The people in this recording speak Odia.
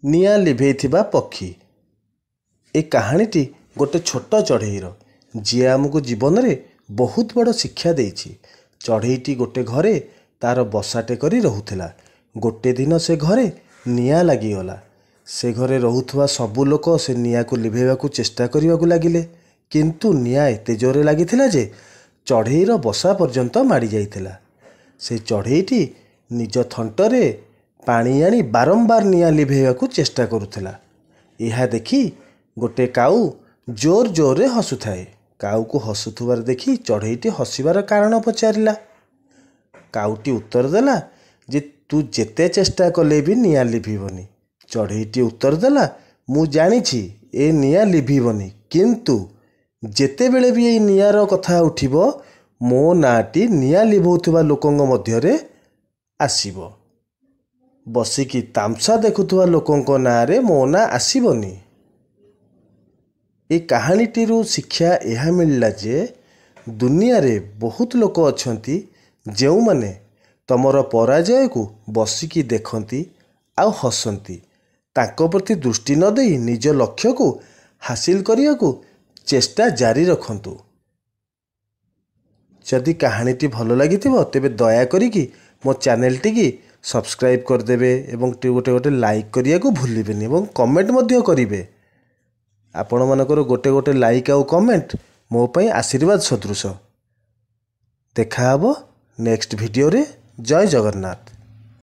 ନିଆଁ ଲିଭେଇଥିବା ପକ୍ଷୀ। ଏ କାହାଣୀଟି ଗୋଟେ ଛୋଟ ଚଢ଼େଇର, ଯିଏ ଆମକୁ ଜୀବନରେ ବହୁତ ବଡ଼ ଶିକ୍ଷା ଦେଇଛି। ଚଢ଼େଇଟି ଗୋଟେ ଘରେ ତାର ବସାଟେ କରି ରହୁଥିଲା। ଗୋଟେ ଦିନ ସେ ଘରେ ନିଆଁ ଲାଗିଗଲା। ସେ ଘରେ ରହୁଥିବା ସବୁ ଲୋକ ସେ ନିଆଁକୁ ଲିଭେଇବାକୁ ଚେଷ୍ଟା କରିବାକୁ ଲାଗିଲେ, କିନ୍ତୁ ନିଆଁ ଏତେ ଜୋରରେ ଲାଗିଥିଲା ଯେ ଚଢ଼େଇର ବସା ପର୍ଯ୍ୟନ୍ତ ମାଡ଼ି ଯାଇଥିଲା। ସେ ଚଢ଼େଇଟି ନିଜ ଥଣ୍ଟରେ ପାଣି ଆଣି ବାରମ୍ବାର ନିଆଁ ଲିଭେଇବାକୁ ଚେଷ୍ଟା କରୁଥିଲା। ଏହା ଦେଖି ଗୋଟେ କାଉ ଜୋର ଜୋରରେ ହସୁଥାଏ। କାଉକୁ ହସୁଥିବାର ଦେଖି ଚଢ଼େଇଟି ହସିବାର କାରଣ ପଚାରିଲା। କାଉଟି ଉତ୍ତର ଦେଲା ଯେ ତୁ ଯେତେ ଚେଷ୍ଟା କଲେ ବି ନିଆଁ ଲିଭିବନି। ଚଢ଼େଇଟି ଉତ୍ତର ଦେଲା, ମୁଁ ଜାଣିଛି ଏ ନିଆଁ ଲିଭିବନି, କିନ୍ତୁ ଯେତେବେଳେ ବି ଏଇ ନିଆଁର କଥା ଉଠିବ, ମୋ ନାଁଟି ନିଆଁ ଲିଭଉଥିବା ଲୋକଙ୍କ ମଧ୍ୟରେ ଆସିବ। ବସିକି ତାମସା ଦେଖୁଥିବା ଲୋକଙ୍କ ନାଁରେ ମୋ ନାଁ ଆସିବନି। ଏ କାହାଣୀଟିରୁ ଶିକ୍ଷା ଏହା ମିଳିଲା ଯେ ଦୁନିଆରେ ବହୁତ ଲୋକ ଅଛନ୍ତି ଯେଉଁମାନେ ତମର ପରାଜୟକୁ ବସିକି ଦେଖନ୍ତି ଆଉ ହସନ୍ତି। ତାଙ୍କ ପ୍ରତି ଦୃଷ୍ଟି ନ ଦେଇ ନିଜ ଲକ୍ଷ୍ୟକୁ ହାସିଲ କରିବାକୁ ଚେଷ୍ଟା ଜାରି ରଖନ୍ତୁ। ଯଦି କାହାଣୀଟି ଭଲ ଲାଗିଥିବ, ତେବେ ଦୟା କରିକି ମୋ ଚ୍ୟାନେଲଟିକି ସବସ୍କ୍ରାଇବ୍ କରିଦେବେ ଏବଂ ଗୋଟେ ଗୋଟେ ଲାଇକ୍ କରିବାକୁ ଭୁଲିବେନି ଏବଂ କମେଣ୍ଟ ମଧ୍ୟ କରିବେ। ଆପଣମାନଙ୍କର ଗୋଟେ ଗୋଟେ ଲାଇକ୍ ଆଉ କମେଣ୍ଟ ମୋ ପାଇଁ ଆଶୀର୍ବାଦ ସଦୃଶ। ଦେଖାହେବ ନେକ୍ସଟ ଭିଡ଼ିଓରେ। ଜୟ ଜଗନ୍ନାଥ।